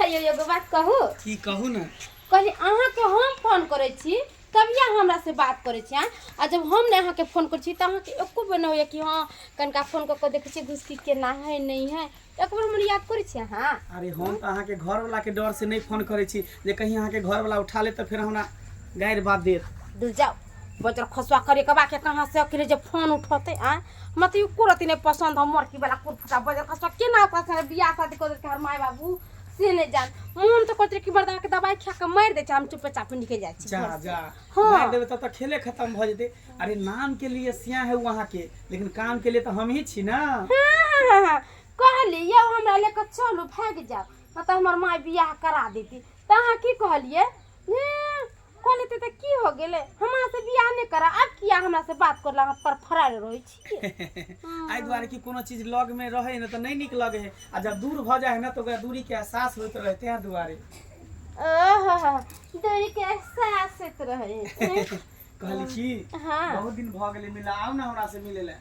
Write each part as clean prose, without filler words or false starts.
यौ एगो बात कहू। की कहू ने? कहली अहाँके हम फोन करै छी तभिए अहाँ हमरा से बात करै छी। आँय, आ जब हम नहि अहाँके फोन करै छी तऽ अहाँके एको बेर नहि होइए कि हँ कनिका फोन कऽ कऽ देखै छियै घुसकी केना है नहि है, एक बेर हमर याद करै छी अहाँ? अरे हम तऽ अहाँके घरवला के डर से नहि फोन करै छी जे कहीं अहाँके घरवला उठा ले तऽ फेर हमरा गारि बात देत। दूर जाओ बजर खसुआ करे के बाके कहाँ से अकेले जे फोन उठते। आँय, हमरा तऽ एको रत्ती नहि पसंद हम मरकी वाला कुरफुटा बजर खसुआ केना ओकरा संगे बियाह शादी कऽ देलकै हमर माय बाबू से नहि जान। मोन तऽ कहैत रहै कि मर्दा के दवाइ खा कऽ मारि दै छै, हम चुपे चापे निकलि जाइ छी जा घर से। जा। हाँ। मारि देबै तब तऽ खेले खत्म भऽ जेतै। अरे नाम के लिए सिया है वहाँ के, लेकिन काम के लिए तऽ हम ही छी ना। हाँ, हाँ, कहली यौ हमरा लेके चलू भागि जाउ मतलब हमर माय बियाह करा देती, तऽ अहाँ की कहलियै? हे, कऽ लेतै तऽ की हो गेलै, हमरा से बियाह नहि करा। आब किया हमरा से बात करला अहाँ पर फरार रहै छी? एहि दुआरे कि कोनो चीज लग में रहे ने तऽ नहि नीक लगे है, आ जब दूर भऽ जाइ है ना तऽ ओकरा दूरी के एहसास होइत रहे, तें दुआरे। ओहो, दूरी के एहसास होइत रहै। कहली की हाँ। बहुत दिन भऽ गेलै मिला, आउ ने हमरा से मिले ला।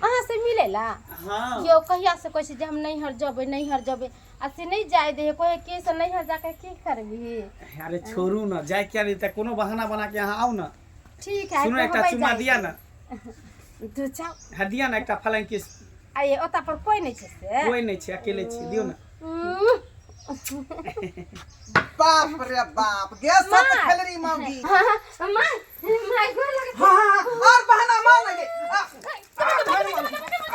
अहाँ से मिले ला? हाँ। यौ कहिया से कहै छै जे हम नैहर जेबै नैहर जेबै, आ से नहि जाय दे है, कहै कि से नैहर जाके की करबही। अरे छोड़ू ना, जाय किया नहीं तऽ कोनो बहाना बना के अहाँ आउ ना। ठीक है। सुनो एकटा कहबै चुम्मा जाय दिया ना। तू जाओ। हाँ दिया ना एकटा फलाइन किस। आइए ओता पर कोई नहीं छै से? कोई नहीं छै, अकेले छी, दियौ ना। बाप रे बाप, गे सब मार। खेलरी मौगी। माय माय गोर लगे। हाँ हाँ हाँ, और बहाना मार लगे और बहाना मार,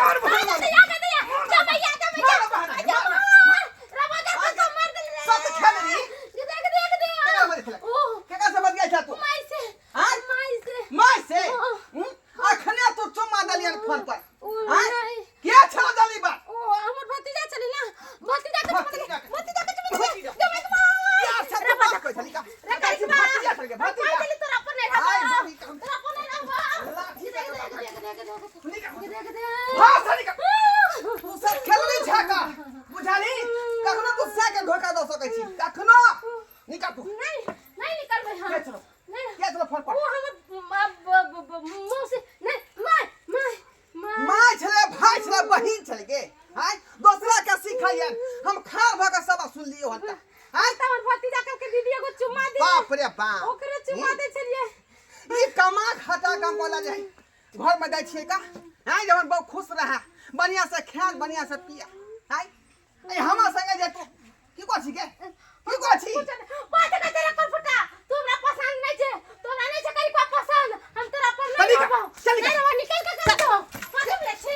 और बहाना मार। मार बहाना, मार। सब खेलरी। केकरा मारे छलै? केकरा से बतियाइ छह तू? आँय? माय से? हम्म? अखने तू चुम्मा देलियन फोन पर। आँय? के छल देली बात? भतीजा के- भतीजा। प्यार से तू बात कहै छली का? कहै छी भतीजा छल गे, भतीजा। आइ मारी का- लाठी दे के हाँ, सनी का- तू सब खेलनी छह का? बुझाली? कखनो तू सै के धोखा दऽ सकै छी कखनो निकाल तू। नहीं नहीं निकलबै हम। के छलो? नहीं। के छलो फोन पर? ओ हमर मौसी नहीं, my my my. My छलै, भाय छलै, बहिन छलै गे। आँय, दोसरा के सिखैयन हम खार भऽ के सब सुनलियो हन तऽ। आँय? तऽ हमर भतीजा के दीदी एगो चुम्मा दे। बाप रे बाप, ओकरे चुम्मा दे छलियै। ई कमा खटा कम बोला जाय घर में दै छियै का? आँय, जवन बहुत खुश रहा, बढ़िया से खान बढ़िया से पिया। आँय, ए हमरा संगे जे तू की कहै छी गे, की कहै छी? बात कर तेरा कर फुटा, तू हमरा पसंद नहीं छे, तोरा नहीं छे करी को पसंद, हम तोरा पर नहीं चली गा, रहबो। चली गा। नहीं रहबो, निकल के कर दो। कथी बोले छी?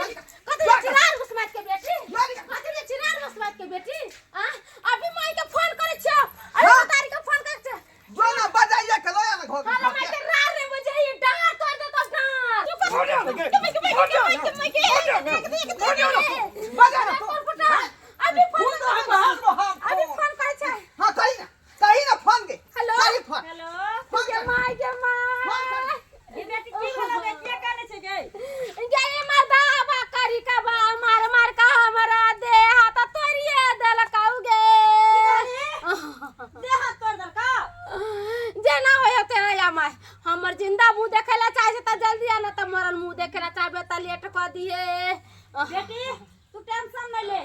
कथी बोले छी? रार मुसमात के बेटी, कथी बोले छी? रार मुसमात के बेटी। आ अभी माई के फोन करे छियो, अभी हाँ। तारी के फोन करे छियो। जो ना बजाइए के लया ना घर। हाँ, माई के रार रे बजाइए, डांट तोड़ दे तो डांट। चुप हो जा ना, के के के हो जा ना, के के हो जा ना, हो जा ना, बजा ना तू। कर फुटा, अभी फोन फोन तो हम हाथ में हाथ। अभी फोन करे छे। हाँ कही ना, कही ना फोन के। हेलो। कही फोन। हेलो। फोन के कर। माय के my. Phone कर। ई बेटी की भेलौ गे, किया कानै छै गे? गे मर्दा बा करी का बा मार मार का हमरा दे हाथ तोड़िए देलकौ गे। देह हाथ तोड़ देलकौ? जेना होय तेना या माय, हमर जिंदा मुंह देखे ला चाहे छै त जल्दी आ ना त मरल मुंह देखे ला चाहबे त लेट क दिए। बेटी तू टेंशन नहीं ले,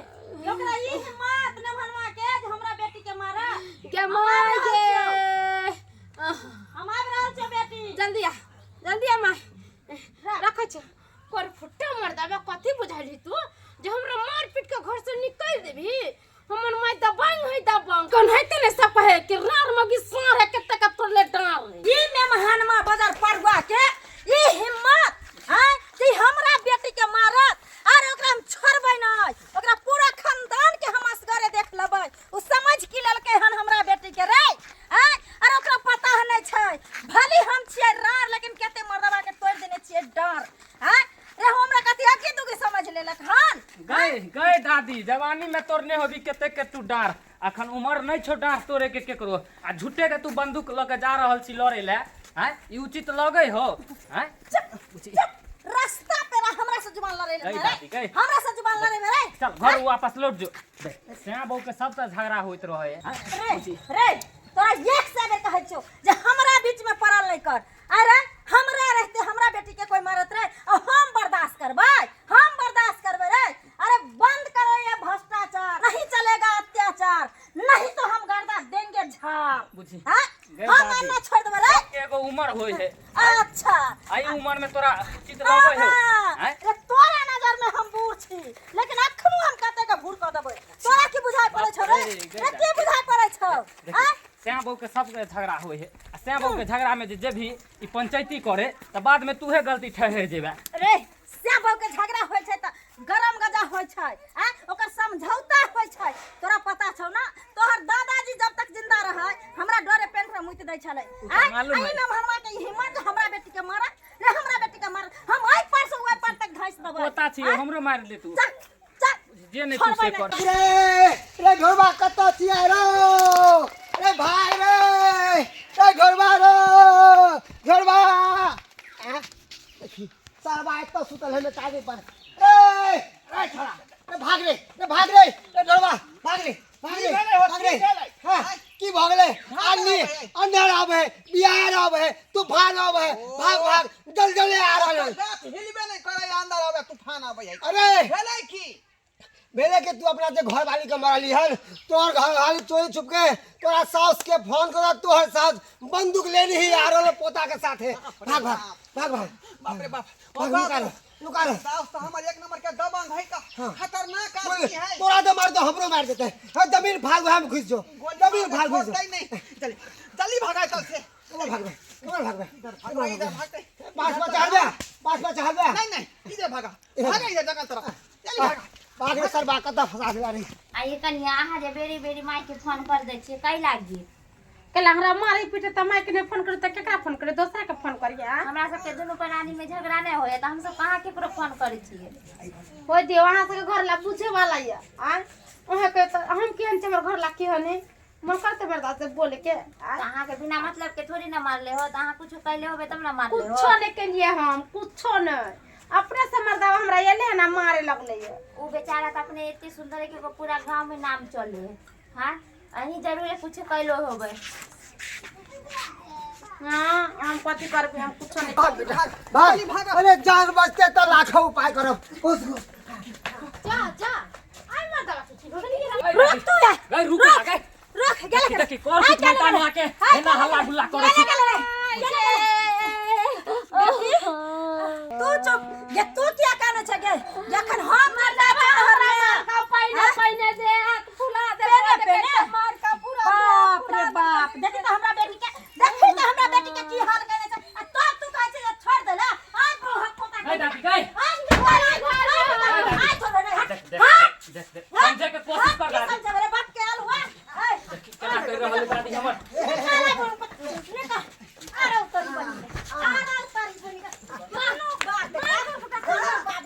ओकरा ई हिम्मत न भनवा के जे हमरा बेटी के मारा। गे माय गे, हम आबि रहल छियौ बेटी। जल्दी आ, जल्दी आ माय, रखै छी। कर फुट्टा मर्दाबे, कथी बुझाली तू जे हमरा मार पीट के घर से निकल देबही? हमर माय दबंग है दबंग, कन्हैते ने सब कहे कि रार मगी सार है कते के तोड़ले डार है। ई मेमहानमा बजार पड़ुआ के ई हिम्मत हैं कि हमरा बेटी के मारत? अरे ओकरा हम छोड़बै नहीं, ओकरा पूरा खानदान के हम असगरे देख लेबै। उ समझ की लेलकै हन हमरा बेटी के रे? हैं, अरे ओकरा पता नहीं छै भली हम छियै रार, लेकिन कते मर्दबा के तोड़ देने छियै डार। हैं रे, हमरा कथी अकी दुगी समझ लेलक हन? गए गए दादी, जवानी में तोड़ने होबी कते के तू डार, अखन उमर नहीं छौ डार तोड़े के केकरो, आ झूठे के तू बंदूक ल के जा रहल छी लड़े ले। हैं, ई उचित लगै हो? हैं? चुप चुप, रास्ता पे रह, हमरा से जुबान लड़े ले गई रे। दादी, गई। हमरा से जुबान लड़े में रे। चल घर वापस लौट जो। श्याम बहू के सब तऽ झगड़ा होइत रहे है। रे रे, तोरा एक से बेर कहै छियौ जे हमरा बीच में पड़ल नहीं कर। अरे हमरा रहते हमरा बेटी के कोई मारत रहे और हम बर्दाश्त करबै? हम बर्दाश्त करबै रे? अरे बंद करो ये भ्रष्टाचार, नहीं चलेगा अत्याचार, नहीं तो हम बाप बुझी हाँ गए हम दादी। ना छोड़ देबै रे एगो उमर होय है अच्छा आई उमर में तोरा उचित लगै हो हाँ, आँय? रे तोरा नजर में हम बूढ़ छी लेकिन अखनो हम कते के बूढ़ कऽ देबै तोरा की बुझाइ पड़ै छौ रे बाप रे, गए रे की बुझाइ पड़ै छौ देखी, आँय? श्याम बहू के सबके झगड़ा होय है आ श्याम बहू के झगड़ा में जे जेबही ई पंचायती करे तऽ बाद में तूहे गलती ठहर जेबे रे श्याम बहू के झगड़ा होइ छै तऽ गरम गजा होइ छै आँय ओकर समझौता होइ छै तोरा पता छौ ना तोहर दादाजी जब तक जिंदा रहै हमरा डरे पेंट में मुति दै छलै उ तऽ आँय मालूम एहि है। नमहरवा के ई हिम्मत जे हमरा बेटी के मारत रे हमरा बेटी के मारत हम एहि पर से ओहि पर तक घास देबै पोता छी आँय? हमरो मारि ले तू चल चल जे नहि तू छोड़बै से नहि। कर रे रे घोरबा कतऽ छियै रो रे भाय रे रे घोरबा रो घोरबा आँ, देखी सरबा एतऽ सुतल है ताजे पर रे रे छोड़ा रे भाग रे रे भाग रे रे घोरबा भाग रे भाग रे भाग रे हाँ की भऽ गेलै आन्ही अन्हर आबै है बिहार आबै है तूफान आबै है भाग भाग जल जले आ रहल है गाछ हिलबे नहि करै अंदर आबै तूफान आबै है अरे भेलै की भेले कि तू अपना जे घर वाली के मरली हन तोहर घर वाली चोरी छुप के तोरा सास के फोन कर तोहर सास बंदूक लेने ही आ रहल पोता के साथे भाग भाग भाग भाग बाप रे बाप भाग लुका रह लुका रह सास तो हमर एक नंबर के दबंग है का हाँ। खतरनाक आदमी है तोरा तो मार दो हमरो मार देते हाँ जमीन फाड़ हम घुस जो गोली जमीन मार फाड़ दे, घुस जो छोड़तै नहीं चल जल्दी भागा चल से कमर भागबे कमर भागबे भागा इधर भागते पास में चढ़ जा पास में चढ़ जा नहीं नहीं इधर भागा भागा इधर जगह तरफ चल भागा भाग रे सर बाकता फंसा देला रे आ ये कनिया अहाँ जे बेरी बेरी मायके फोन कर दै छियै कै लागी कल हमरा मारे पीटे त माय के नहीं फोन करे त केकरा फोन करे दोसरा के फोन करिए आ हमरा सबके दुनू प्राणी में झगड़ा नहि होइए तऽ हमसब कहाँ केकरो फोन करै छियै हो दियो अहाँ सबके घर ला बुझे वाला ये आ अहाँ के त हम केहन छी हमर घर ला केहन है मन करते मर्दा से बोले के आ तऽ अहाँके बिना मतलब के थोड़ी ना मारले हो तऽ अहाँ कुछो कैले होबै तब ना मारले हो कुछो नहीं केलिए हम कुछो नहीं अपने से मर्दा हमरा एले है ना मारे लगले ये उ बेचारा तऽ अपने एते सुंदर है कि ओकर पूरा गांव में नाम चले है हाँ अहीं जरूरे कुछो कैलो होबै हाँ हम कथी करबे हम कुछो नहीं भाग बेटा भाग अरे जान बचते तो लाखों उपाय करब घुस घुस जा जा आई मर्दा के रुक तू रे गई रुक ना गई रुक गेले देखी देखी कर कुछ नहीं तान आके एना हल्ला गुल्ला करै छी तू चुप गे तू किया काने छै गे जखन हम मरदा छी तोहर में पहिने पहिने दे हाथ फुला दे पेने पेने मार का पूरा बाप रे बाप देखी त हमरा बेटी के देखी त हमरा बेटी के की हाल केने छै आ तब तू कहै छै जे छोड़ दे ले आज तू हम पोता गई दादी गई आज तू आज आज छोड़ दे देख देख देख देख समझे के कोशिश कर दादी समझे रे बाप के आल हुआ ए देखी केना कर रहल है दादी हमर निकाल निकाल अरे उतर बनी अरे उतर बनी मानो बात मानो बात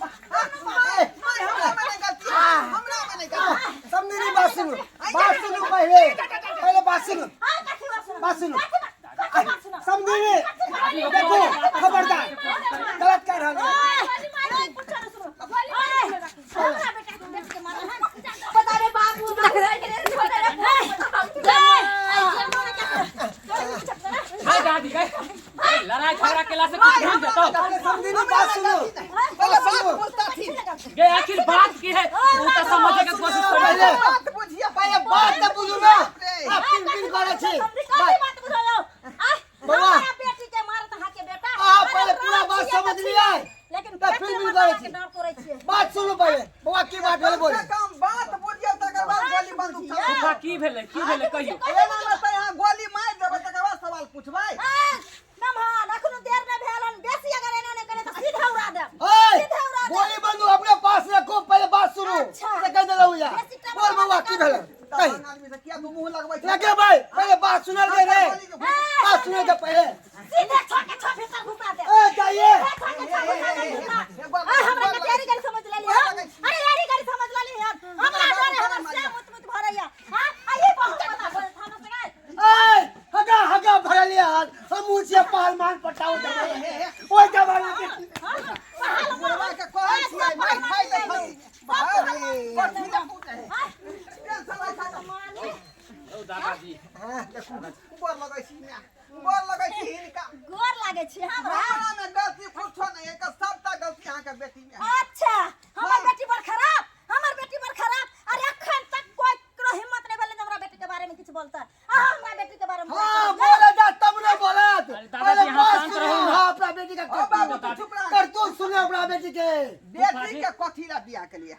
मार हमरा में नहीं गलती है हमरा में नहीं गलती समझी नहीं बात सुनो बात सुनो पहले पहले बात सुनो आ कथी बात सुनो बात सुनो कथी बात सुनो समझी नहीं देखो खबरदार गलत कर रहा है हाय दादी गई लड़ाई झगड़ा केला से कुछ भूल जतो पहले समझी नहीं बात सुनो पहले बात पूछता थी गे आखिर बात की है उ त समझे के कोशिश कर पहले बात बुझिए पहले बात तो बुझू ना आ पिन पिन करे छी बौआ। आ पहले पूरा बात समझ लिया लेकिन तऽ फिर भी करै छी। करै छियै बात सुनो पहले बौआ की बात भेलै बोले कम बात बुझिए तकर बाद गोली बंदूक चलाउ। फूफा की भेलै की भेलै कहियो एना में तऽ यहाँ गोली मारि देबै तकर बाद सवाल पूछबै नमहन अखनो देर नहि भेल हन बेसी अगर एना नहि करे तऽ सीधा उड़ा देब ओए सीधा उड़ा देब गोली बंदूक अपने पास रखो पहले बात सुनो अच्छा। से कह देलहुँ या बेसी टाइम बोल बौआ की भेलै कही दबंग आदमी से किया तू मुंह लगबै छै लगे भाई पहले बात सुनल दे रे बात सुने दे पहले सीधे छो के छो भीतर घुसा देब ए जाइए छो के छो घुसा देब घुसा आ हमरा के तेरी गाड़ी समझ लेली हन अरे यारी गाड़ी समझ लेली हन हमरा डरे हमर से मुत मुत भरैया हां आ ई बहुत पता बोल थाना से गए ए हगा हगा भरलिया हाथ हम ऊंचे पहलवान पटाओ दे ओए जमाना के बुढ़वा के कहै छियै मारि खाइ तऽ खाइ। अरे, कथी लए पूछै? टेंशन लै छै तऽ। ओ दादाजी हां देखू गोर लगै छी माय, गोर लगै छी हिनका। गोर लागे छी हमरा हमरा में गलती कुछो नहीं है, एकर सबटा गलती अहाँके बेटी में है। अच्छा हमर बेटी बड़ खराब हमर बेटी बड़ खराब अरे अखन तक कोई ककरो हिम्मत नहीं भेलै जे हमरा बेटी के बारे में किछु किछु बोलतै। अहाँ हमरा बेटी के बारे में हाँ बोले जा तब न बोलत। अरे दादाजी, पहले अहाँ बात शांत सुनियो। रहू ना। हाँ, अपना बेटी का ओ बाबू, तू चुप रह। करतूत सुनियो अपना बेटी के। बेटी के कथी ला बियाह के लिए?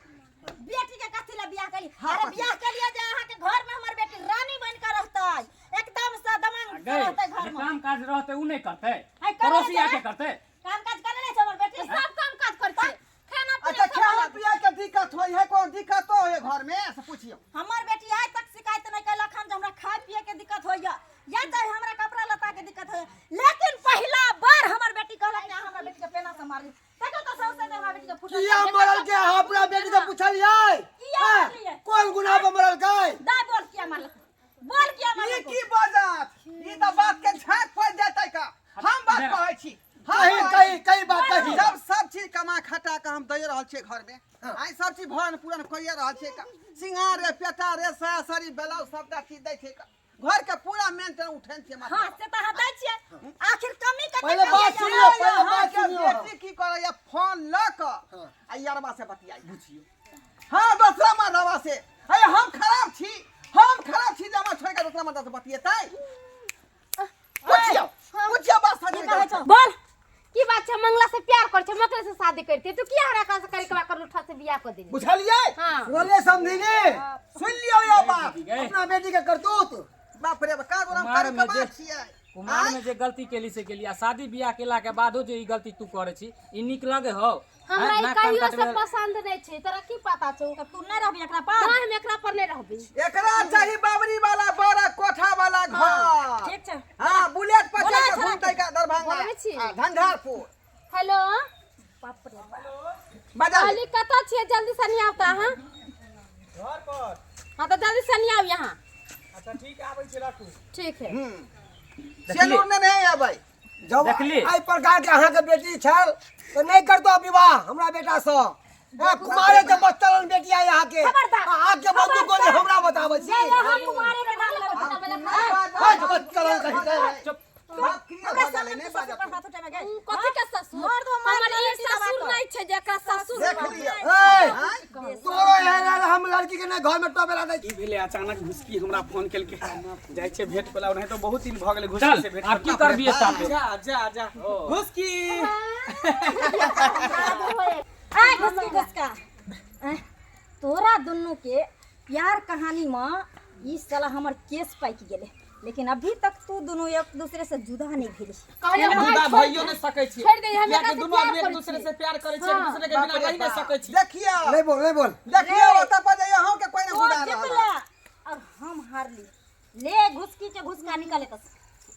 बेटी के कथी ला बियाह करी? हाँ, अरे कथी? बियाह के लिए जे अहाँ के घर में हमर बेटी रानी बन के रहतै, एकदम से दमंग से गए रहतै घर जे में। काम काज रहतै उ नहि करतै, आइ करै पड़ोसी छै। आके करतै। काम काज करे नै छै हमर बेटी? सब काम काज करै छै, खाना पीना अच्छा सब खाना अलग। पिया के दिक्कत होई है? कोन दिक्कत हो है घर में से पूछियो। हमर बेटी आइ तक शिकायत नहि केलक हन जे हमरा खाय पिए के दिक्कत होइया या चाहे हमरा कपड़ा लत्ता के दिक्कत होइया, लेकिन पहिला बार हमर बेटी कहलक जे अहाँ हमरा बेटी के पेना से मारली। देखो तो सौंसे देह हमरा बेटी के फूटल। किया मरल के अहाँ अपना बेटी के पूछलियै? किया हैं? मरलियै? कोन गुनाह पर मरल के? दाय बोल, किया मारलक? बोल, किया ई मारलक? की बजत? ई तऽ बात के झाँक पड़ि जेतै का। हम बात कहै छी, हम कही कहै कही कही बात कही। जब सब चीज कमा खटा के हम दे रहल छियै घर में, आइ सब चीज भरण पूरण करिए रहल छियै का, सिंगार रे, पेटा रे, साया साड़ी, ब्लाउज सबटा चीज दै छियै का, घर के पूरा मेंटेन उठेन छियै मात्र। हाँ से तऽ अहाँ दै छियै, आखिर कमी कते पहिले कमी बात होइया? सुनियौ, पहिले बात अहाँके सुनियौ। बेटी की करैया? फोन लऽ कऽ आ यरबा से बतियाई बुझियौ। हाँ, दोसरा मर्दवा से। अरे हम खराब छी, हम खराब छी जे हमरा छोड़ि कऽ दोसरा मर्दवा से बतियेतै? पूछियौ, पूछियौ बात की कहै सच। छौ बोल। की बात छै? मंगला से प्यार कर छै, मकरे से शादी करते, तू किया हमरा से करे के कर उठा से बियाह कर देली? बुझलियै? हाँ। सुनलियै समधिनी? सुनि लियौ यौ बात। गए। अपना बेटी के करतूत। बाप रे बाप, का गोराम कुमार करी में के जे बात छियै। कुमार में जे गलती केली से केली, आ शादी बियाह केला के बादो जे ई गलती तू करे छी, ई नीक लगे हो? हमरा ई नाक कान कहियो से काटबे- पसंद नहीं छै, तोरा की पता छौ? तऽ तू नहि रहबी एकरा पर? नहीं, हम एकरा पर नहीं रहबी। एकरा चाही बाबरी वाला बड़ा कोठा वाला घर। ठीक छै। हाँ, बुलेट पर बोला चढ़ के छोड़ा घूमतै का दरभंगा बोलबै छी। आ, झंझारपुर। हेलो। बाप रे बाप। बजा ले। कहली कतऽ छियै? जल्दी से नहीं आवता। हाँ घर पर। हाँ तो जल्दी से नहीं आउ यहाँ। अच्छा ठीक है, आबै छी, राखू। ठीक है। सेलून में नहीं अबै। जब देखली? एहि प्रकार के अहाँके बेटी छल तऽ नहि करतो विवाह हमरा बेटा सँ। ए, कुमारे के बच्चल बेटी आई अहाँके। खबरदार। अहाँके बंदूक गोली हमरा बताबै छी। जे हम कुमारे के नाम लेबै। हट, बच्चल कहि के। चुप। बात क्लियर हमरा भऽ गेलै, सामने नहि तू ससुर बाजत। पर हाथ उठेबै गै? कथी के ससुर? मार दो, मार हमर दो, ई लड़की दबा ससुर कऽ। नहीं छै जेकरा ससुर देख लियौ। ए, तोरो एहन एहन हम लड़की के नहि घर में टोपेला दै छी। की भेलै? अचानक घुसकी हमरा फोन केलकै, जाइ छै भेंट कोला, नहीं तो बहुत दिन भऽ गेलै घुसकी चल से भेंट। आब की करबी एता पे? जा जा जा घुसकी। आय घुसकी घुसका। आँय, तोरा दुनू के प्यार कहानी में ई साला हमर केस पाकि गेलै, लेकिन अभी तक तू दुनू एक दूसरे से जुदा नहीं भेली। कहलियै जुदा भाई छोड़ भइयो नहि सकै छी, छोड़ि दे, हम कियाकि एकरा से दुनू प्यार आदमी एक करै दूसरे छी। से प्यार करै छी, एक दूसरे के बिना रहि नहि सकै छी। देखियौ। नहीं बोल, नहीं बोल। देखियौ, ओतऽ पर जाइए अहूँ के कोई नहि तो गुदा रहल जीतला है। और हम हारली। ले घुसकी के घुसका निकाले तस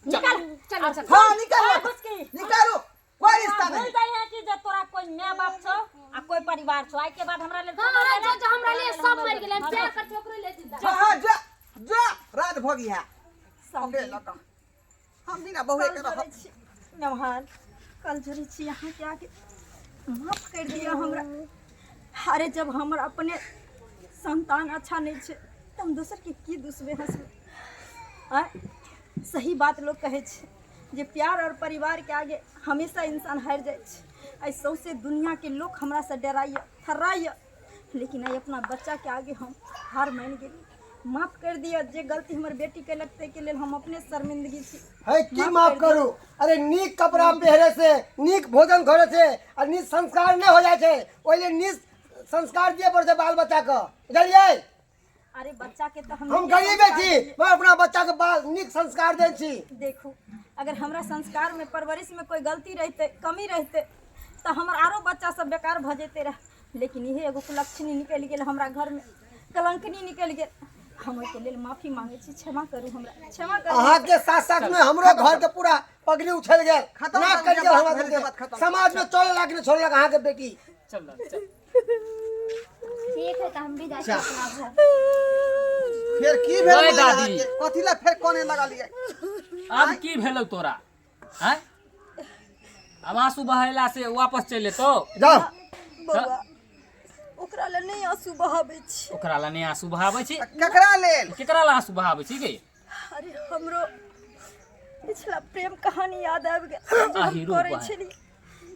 निकाल। चलो चलो। हाँ निकालो। हाँ, घुसकी। निकालो, कोई रिश्ता भूल नहीं। जाइ है कि जे तोरा कोई माय बाप छौ आ कोई परिवार छौ। आइ के बाद हमरा लेल हाँ हाँ, जो जो हमरा लिए सब मरि गेलै, हम प्यार कर छोकरे ले जिंदा। हाँ हाँ, जा जा, रात भऽ गया ओकरे लऽ कऽ हम बिना बहुए के रहब। नमहार कल जोड़ै छी अहाँके आगे, माफ कर दिअ हमरा। अरे जब हमर अपने संतान अच्छा नहीं छै तऽ हम दोसरके की दुसबै हंसबै? आँय, सही बात लोग कहै छै जे प्यार और परिवार के आगे हमेशा इंसान हारि जाइ छै। आइ सौंसे दुनियाके लोक हमरासँ डराइए थर्राइए, लेकिन आइ अपना बच्चाके आगे हम हार मानि गेली। माफ कर दिअ, जे गलती हमर बेटी केलक ताहिके लेल हम अपने शर्मिंदगी छी। है की माफ करू? अरे नीक कपड़ा पहिरे से, नीक भोजन करे से आ नीक संस्कार नहि हो जाइ छै। ओहि लेल नीक संस्कार दिए पड़ै छै बाल बच्चा के, बुझलियै? अरे बच्चा के तऽ हम गरीबे छी, मैं अपना बच्चा के बाल नीक संस्कार दै छी। देखू, अगर हमरा संस्कार में परवरिश में कोई गलती रहते, कमी रहते, तऽ हमर आरो बच्चा सब बेकार भऽ जेते रहे, लेकिन इहे एगो कुलक्षणी निकलि गेल, हमरा घर में कलंकनी निकलि गेल। हम ओहिके लेल माफी मांगे छी, क्षमा करू हमरा, क्षमा करू। अहाँ के साथ साथ में हमरो घर के पूरा पगड़ी उछल गेल। खत्म नाक कर कटि दिया, गेल बात हमरा भेल के बात सबके खत्म। समाज में चले लायक नहि छोड़लक अहाँ के बेटी। चल दादी, चल। ठीक है, तऽ हम भी जाइ छी अपना घर। फेर की भेल गए माय दादी। अहाँके? कथी लए फेर कोने लगलियै? आब की भेलौ तोरा? हैं, आब आंसू बहेला से वापस चलि एतौ? जाओ। बौआ, ओकरा लए नहि आंसू बहाबै छी। ओकरा लए नहि आंसू बहाबै छी? केकरा लेल? केकरा लए आंसू बहाबै छी गे? अरे हमरो पिछला प्रेम कहानी याद आबि गेल जे हम आहिरो करै बा। छलियै।